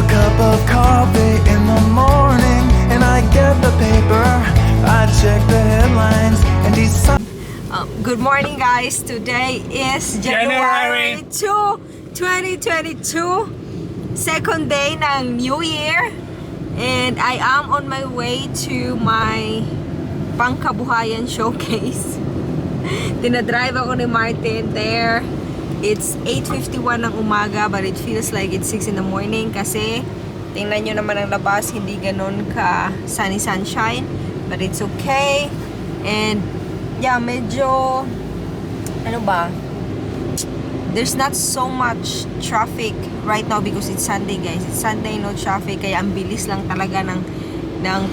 cup of coffee in the morning, and I get the paper, I check the headlines, and decide. Good morning guys! Today is January 2, 2022, second day ng New Year, and I am on my way to my pangkabuhayan showcase. Dinadrive ako ni Martin there. It's 8:51 ng umaga but it feels like it's 6 in the morning kasi tingnan nyo naman ang labas, hindi ganun ka sunshine, but it's okay. And yeah, medyo there's not so much traffic right now because it's Sunday guys. It's Sunday, no traffic, kaya ang bilis lang talaga ng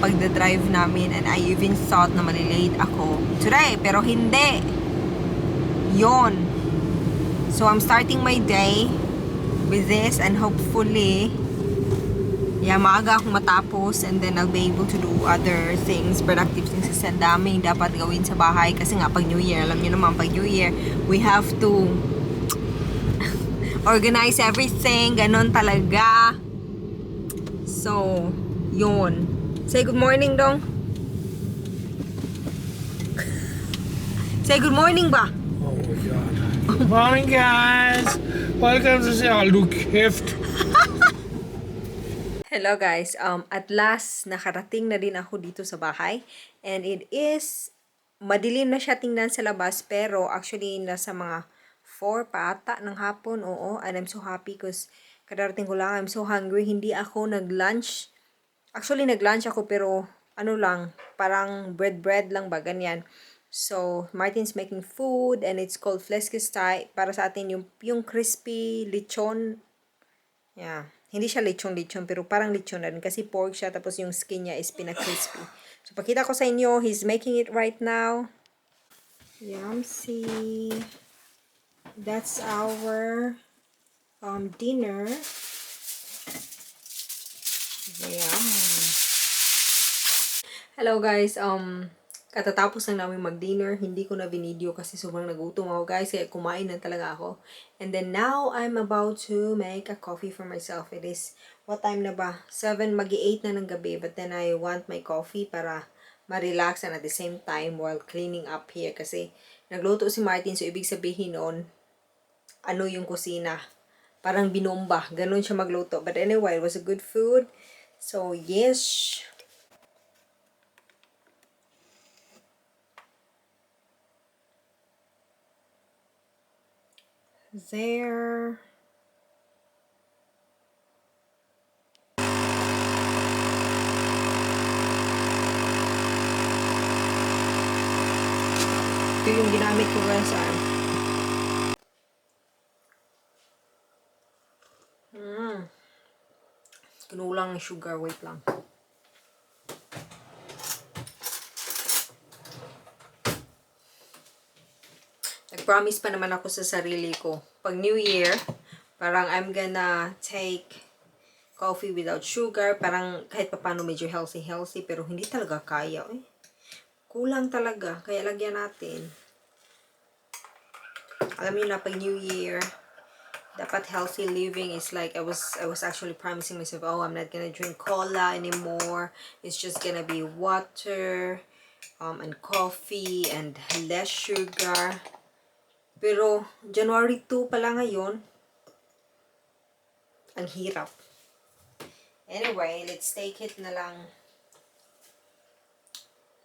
pagdadrive namin, and I even thought na malilate ako today, pero hindi yon. So I'm starting my day with this, and hopefully maaga akong matapos, and then I'll be able to do other things, productive things, kasi ang daming dapat gawin sa bahay kasi nga pag New Year, alam niyo naman pag New Year we have to organize everything, ganon talaga. So yun, say good morning dong. Say good morning ba? Oh my god. Good morning guys. Welcome to Sarap. Hello guys. At last nakarating na din ako dito sa bahay, and it is madilim na siya tingnan sa labas, pero actually nasa mga 4 pa ata ng hapon. Oo, and I'm so happy because kadarating ko lang. I'm so hungry. Hindi ako nag-lunch. Actually nag-lunch ako pero lang, parang bread lang ba, ganyan. So, Martin's making food, and it's called fleskestay. Para sa atin yung crispy lechon. Yeah. Hindi siya lechon, pero parang lechon na rin kasi pork siya, tapos yung skin niya is pina-crispy. So, pakita ko sa inyo, he's making it right now. Yumsy. That's our dinner. Yum. Hello guys, katatapos lang namin mag-dinner. Hindi ko na binideo kasi sobrang nagutom ako guys, kaya kumain na talaga ako. And then now, I'm about to make a coffee for myself. It is, what time na ba? 7, magi-8 na ng gabi. But then I want my coffee para ma-relax, and at the same time while cleaning up here. Kasi nagluto si Martin, so ibig sabihin noon, yung kusina. Parang binomba. Ganun siya magluto. But anyway, it was a good food. So yes. There. Ito yung ginamit ko guys. Kinulang ng sugar. Wait lang. Nag-promise pa naman ako sa sarili ko. Pag New Year, parang I'm gonna take coffee without sugar. Parang kahit paano medyo healthy, pero hindi talaga kaya. Kulang talaga. Kaya lagyan natin. Alam niyo na, pag New Year, dapat healthy living is like, I was actually promising myself, I'm not gonna drink cola anymore. It's just gonna be water, and coffee, and less sugar. Pero, January 2 pala ngayon, ang hirap. Anyway, let's take it na lang.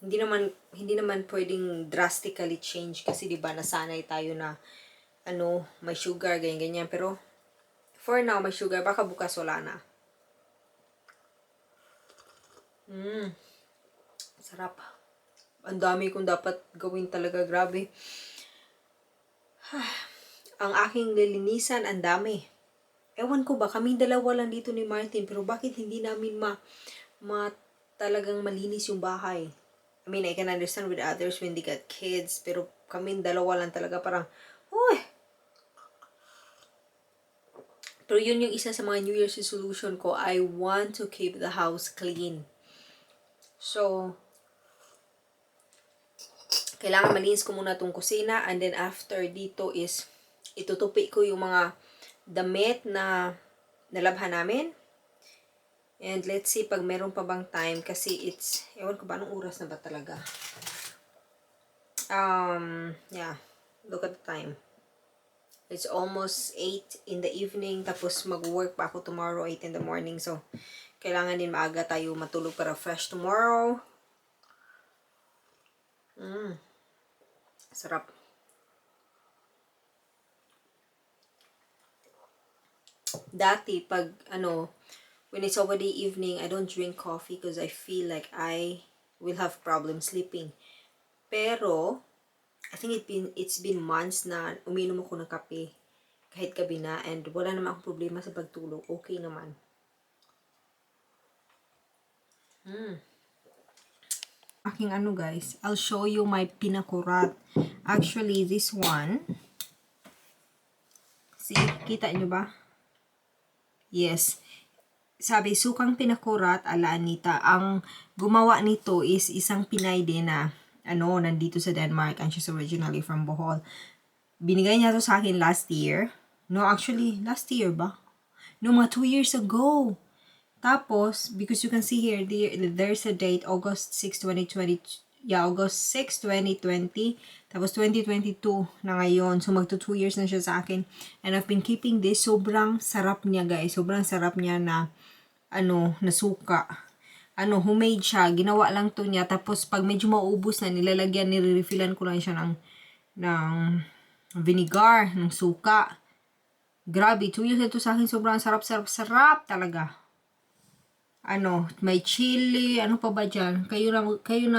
Hindi naman pwedeng drastically change kasi 'di ba nasanay tayo na may sugar, ganyan. Pero, for now, may sugar. Baka bukas wala na. Sarap. Ang dami kong dapat gawin talaga. Grabe. Ang aking lilinisan, ang dami. Ewan ko ba, kaming dalawa lang dito ni Martin, pero bakit hindi namin talagang malinis yung bahay? I mean, I can understand with others when they got kids, pero kaming dalawa lang talaga parang, Pero yun yung isa sa mga New Year's resolution ko. I want to keep the house clean. So, kailangan malinis ko muna itong kusina, and then after dito is itutupi ko yung mga damit na nalabhan namin, And let's see pag meron pa bang time kasi it's, ewan ko ba, anong oras na ba talaga? Yeah, look at the time. It's almost 8 in the evening, tapos mag-work pa ako tomorrow 8 in the morning. So, kailangan din maaga tayo matulog para fresh tomorrow. Sarap. Dati, pag, when it's already evening, I don't drink coffee because I feel like I will have problem sleeping. Pero, I think it's been months na uminom ako ng kape kahit gabi na, and wala naman akong problema sa pagtulog. Okay naman. Aking guys, I'll show you my pinakurat. Actually, this one, see, kita nyo ba? Yes. Sabi, sukang pinakurat ala Anita. Ang gumawa nito is isang Pinay din na, nandito sa Denmark, and she's originally from Bohol. Binigay niya to sa akin last year. No, actually, last year ba? No, mga 2 years ago. Tapos, because you can see here, there's a date, August 6, 2020. Yeah, August 6, 2020. Tapos, 2022 na ngayon. So, magto 2 years na siya sa akin. And I've been keeping this. Sobrang sarap niya, guys. Sobrang sarap niya na, na suka. Homemade siya. Ginawa lang to niya. Tapos, pag medyo maubos na, nilalagyan, nire-refillan ko lang siya ng vinegar, ng suka. Grabe, 2 years ito sa akin. Sobrang sarap talaga. May chili, ano pa ba dyan? Kayo na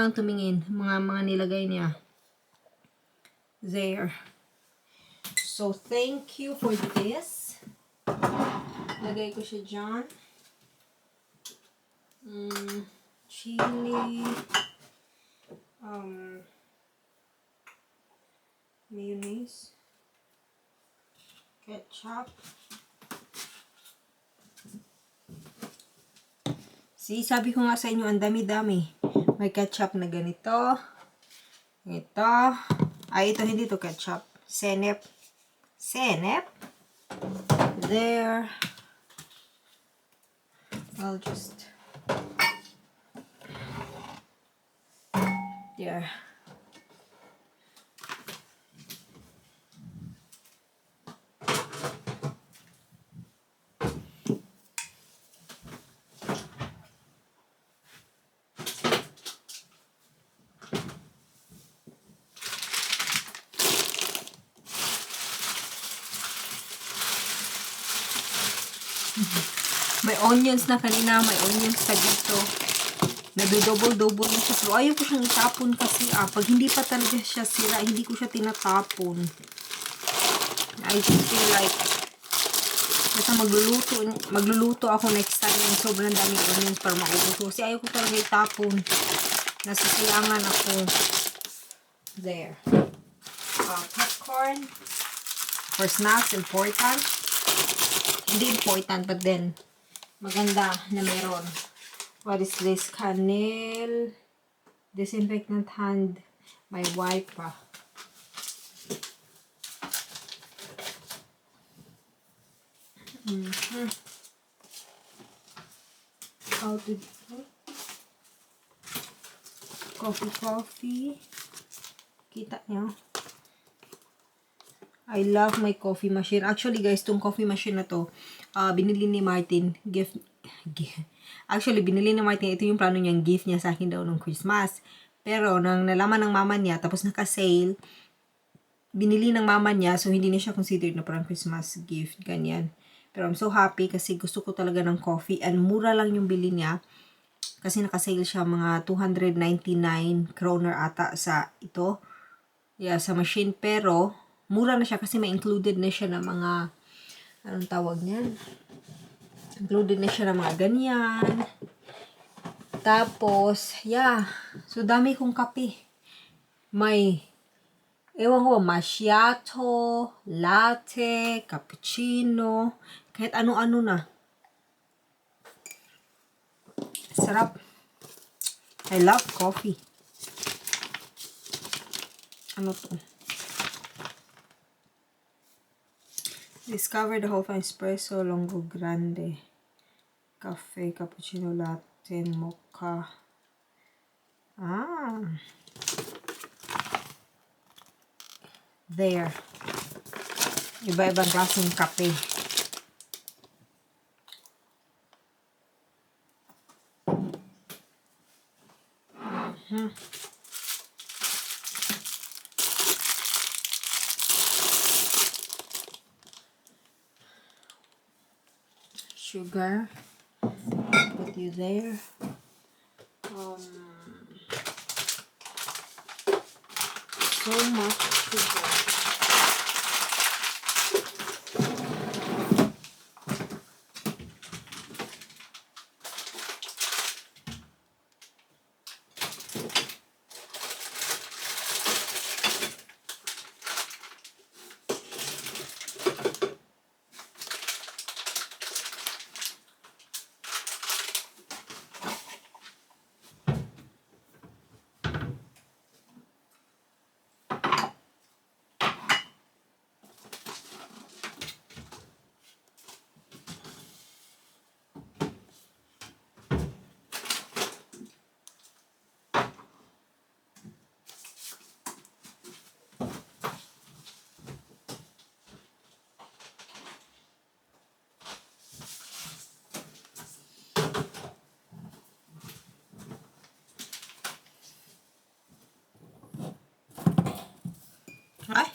ang tumingin. Mga nilagay niya. There. So, thank you for this. Lagay ko siya dyan. Chili. Mayonnaise. Ketchup. See, sabi ko nga sa inyo, ang dami-dami. May ketchup na ganito. Ito. Ito hindi to ketchup. Senep. There. I'll just... There. May onions na kanina, may onions pa dito. Nado-double-double na siya. So, ayaw ko siyang itapon kasi, pag hindi pa talaga siya sira, hindi ko siya tinatapon. I just feel like, basta magluluto ako next time ng sobrang daming onions para maubos. Kasi ayaw ko talaga itapon. Nasisayangan ako. There. Popcorn. For snacks, important. Hindi important, but then, maganda na meron. What is this? Canel. Disinfectant hand. May wipe pa. How to do? Coffee. Kita nyo? I love my coffee machine. Actually, guys, tong coffee machine na to, binili ni Martin. Actually, binili ni Martin. Ito yung plano niyang gift niya sa akin daw nung Christmas. Pero, nang nalaman ng mama niya, tapos naka-sale, binili ng mama niya, so hindi na siya considered na parang Christmas gift. Ganyan. Pero I'm so happy kasi gusto ko talaga ng coffee. And mura lang yung bili niya. Kasi naka-sale siya mga 299 kroner ata sa ito. Yeah, sa machine. Pero, mura na siya kasi may included na siya ng mga, anong tawag niyan? Included na siya ng mga ganyan. Tapos, yeah. So, dami kong kape. May, ewan ko, macchiato, latte, cappuccino, kahit ano-ano na. Sarap. I love coffee. Ano to? Discover the whole fine espresso longo grande. cafe, cappuccino, latte, mocha. Ah. There. Iba-ibang klaseng kape. Sugar. Put you there. So much sugar. Ay.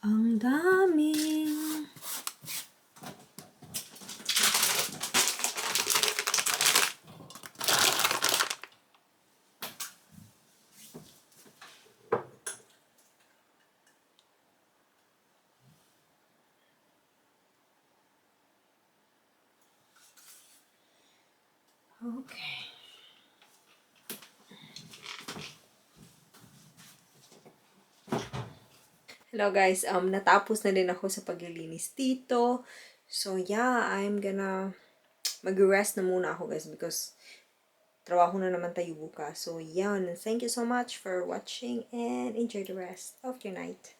Ang daming. Okay. Hello guys, natapos na din ako sa paglilinis dito. So yeah, I'm gonna mag-rest na muna ako guys because trabaho na naman tayo bukas. So yan, thank you so much for watching and enjoy the rest of your night.